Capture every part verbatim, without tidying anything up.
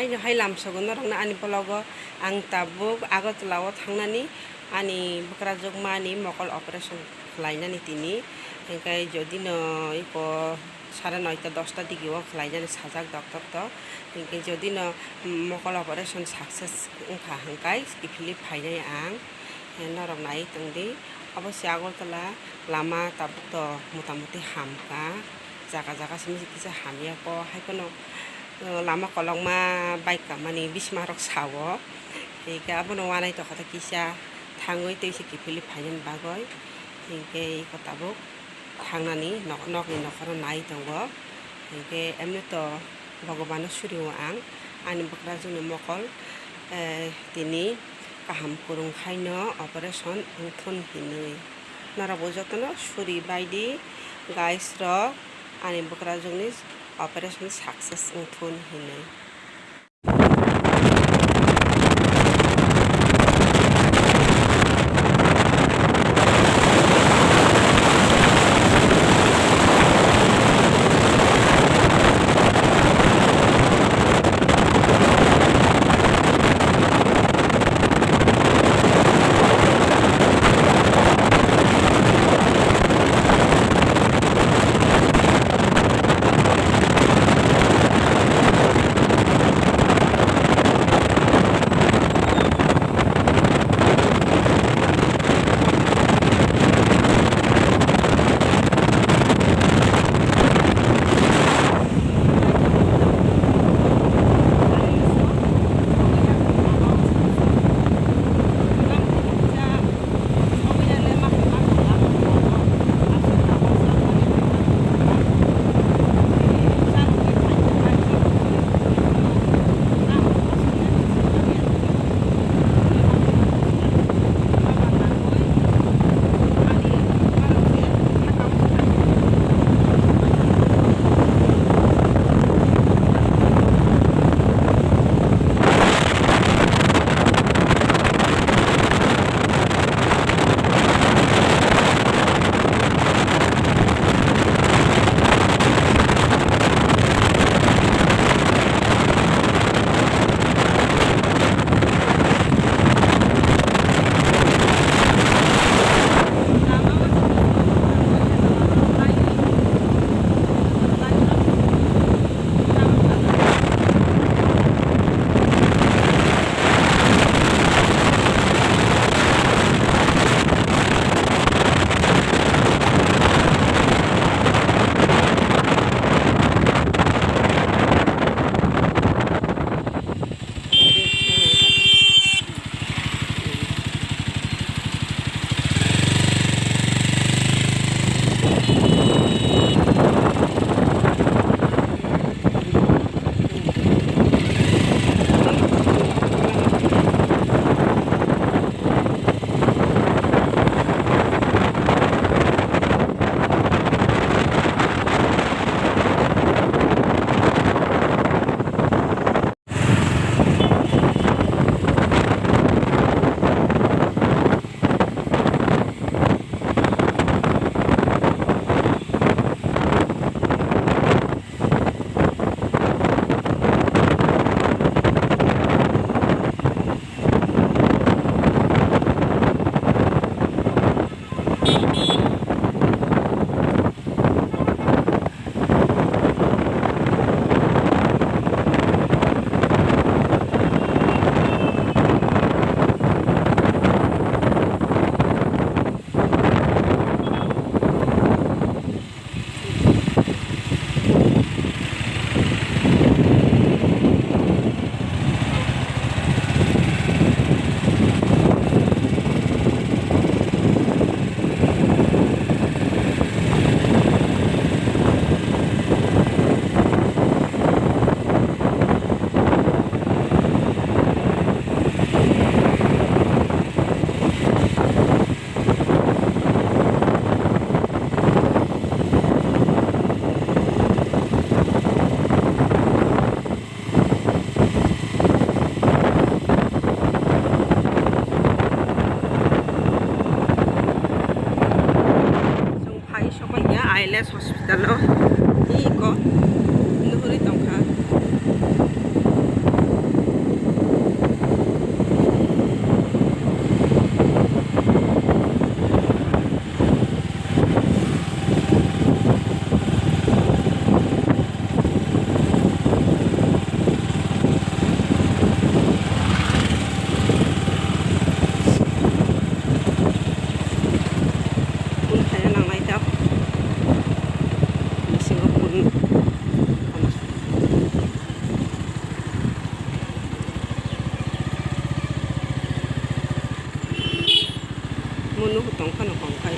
Haino hai lamsogo norokno ani vlog o ang tabuk Agartala o thangnani ani bwkrajwk mani mokol operation khlainani tini. Hinkhe jodi no iko sare noita dosta digi o khlainani sajak doctor to. Hinkhe jodi no mokol operation success wngkha hinkhai kiphilwi phainai ang. Norok nai tongdi. Obo se Agartala lama tabuk to motamuti hamkha. Jaga jaga simi kisa hamya ko. Hai phano, uh, lama kolokma bike kamani bismarok sao. Hinkhe abono uanaitokha kisa thangwi tei se kiphilwi phainani bagwi. Hinkhe iko tabuk thangnani nok-, nokni nokhoro nai tongo. Hinkhe emni to Bhagwano surio ang, ani bwkrajwkni mokol, eh, tini kaham kwrwng khaino operation wngthun hinwi. Norokbo jotono suri baidi, guys rok, ani bwkrajwkni operation success wngthun hinwi. Mono tong phano hom khai.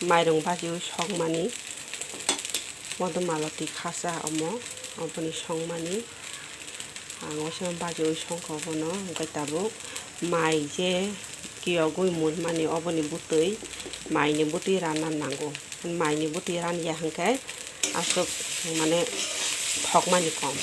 Mairung bajiwi songmani, modom maloti khasa omo, oboni songmani. Ang waisa bajiwi songkha obono, hwnkhe tabuk mai je kiyogwi munmani oboni bwtwi, maini bwtwi rana nango. Maini bwtwi ranya hwnkhe aswk mane thokmani kom.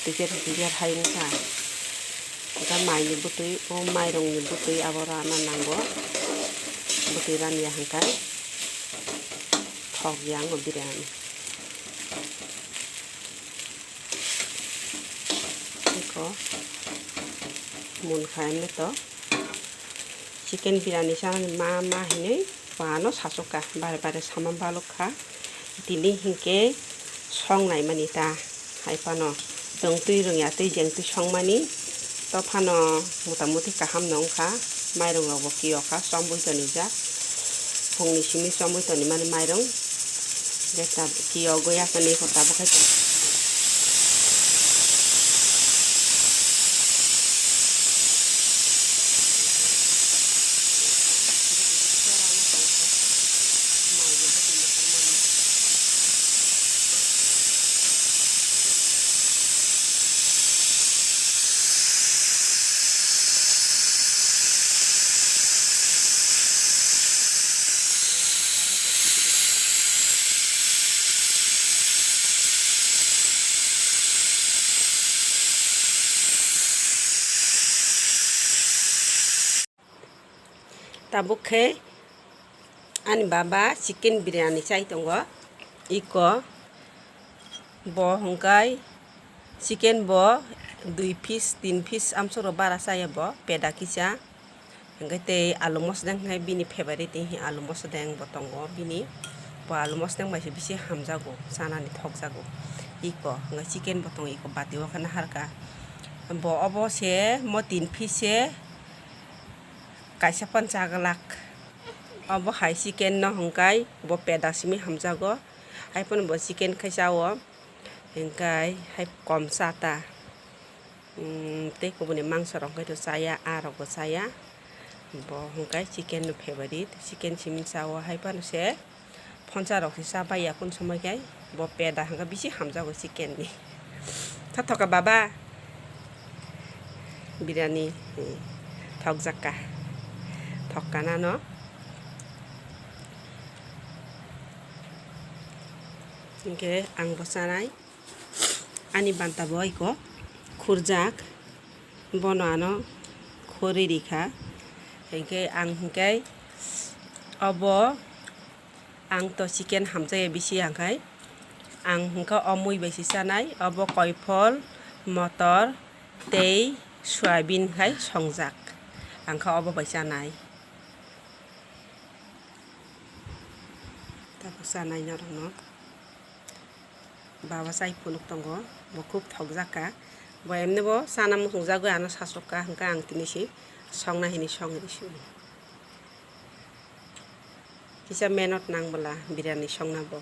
Tijer tijer hai wngkha. Hwnkhe maini bwtwi, o mairungni bwtwi abo rana nango. Bwtwi ranya hwnkhe thokya wngo biryani. Eko munkha emne to. Chicken biryani sanani ma ma hinwi. Wano sasukha, bare bare sama balukha. Tini hinkhe songnaimani ta, hai phano chwng twi rwngya twi jeng twi songmani. To phano mota moti kaham no wngkha, mairung rokbo kiyokha, chomwi tonijak. Phungni simi chomwi tonimani mairung. Jeta kiyogwi yakani kota bo khai. Tabuk khe ani baba chicken biryani chai tongo. Iko bo hwnkhe chicken bo dui piece, tin piece amsoro bara chaya bo, peda kisa. Hwnkhe tei alu mosodeng hwnkhe bini favorite, tei alu mosodeng bo tongo bini. Bo alu mosodeng bai se bisi hamjago, chanani thokjago. Iko hwnkhe chicken bo tongo, iko bati o khe naharkha. Bo obo se mo tin piece se kaisa phano chaglak. Obo hai chicken no hwnkhe bo peda simi hamjago. Hai phano bo chicken khai chao. Hwnkhe hai kom cha ta. Umm, tei kubuni mangso rok hwnkhe to chaya, a rok bo chaya. Bo hwnkhe chicken no favorite. Chicken simi chao hai phano se. Phonsa rok se cha bai ya kunu somoi khe, bo peda hwnkhe bisi hamjago chicken ni. Tha thoka baba. Biryani, eh, thokjak ka. Thok ka nano. Hwnkhe ang bo chanai. Ani banta bo iko khurjak. Bono ano khuri rikha. Hwnkhe ang hwnkhe obo Ang to chicken hamjaya bisi hwnkhe ang hwnkhe o mui bai se chanai, obo koiphol, motor tei soyabin khai songjak, ang khe obo bai chanai. Tabuk chanai norokno. Baba chai phunuk tongo, bo khub thokjak kha. Bo emni bo chana muchungjagwi ano sasuk kha, hwnkhe ang tini se songna hinwi songwi rw sio. Kisa mehnat nang bwla biryani songna bo.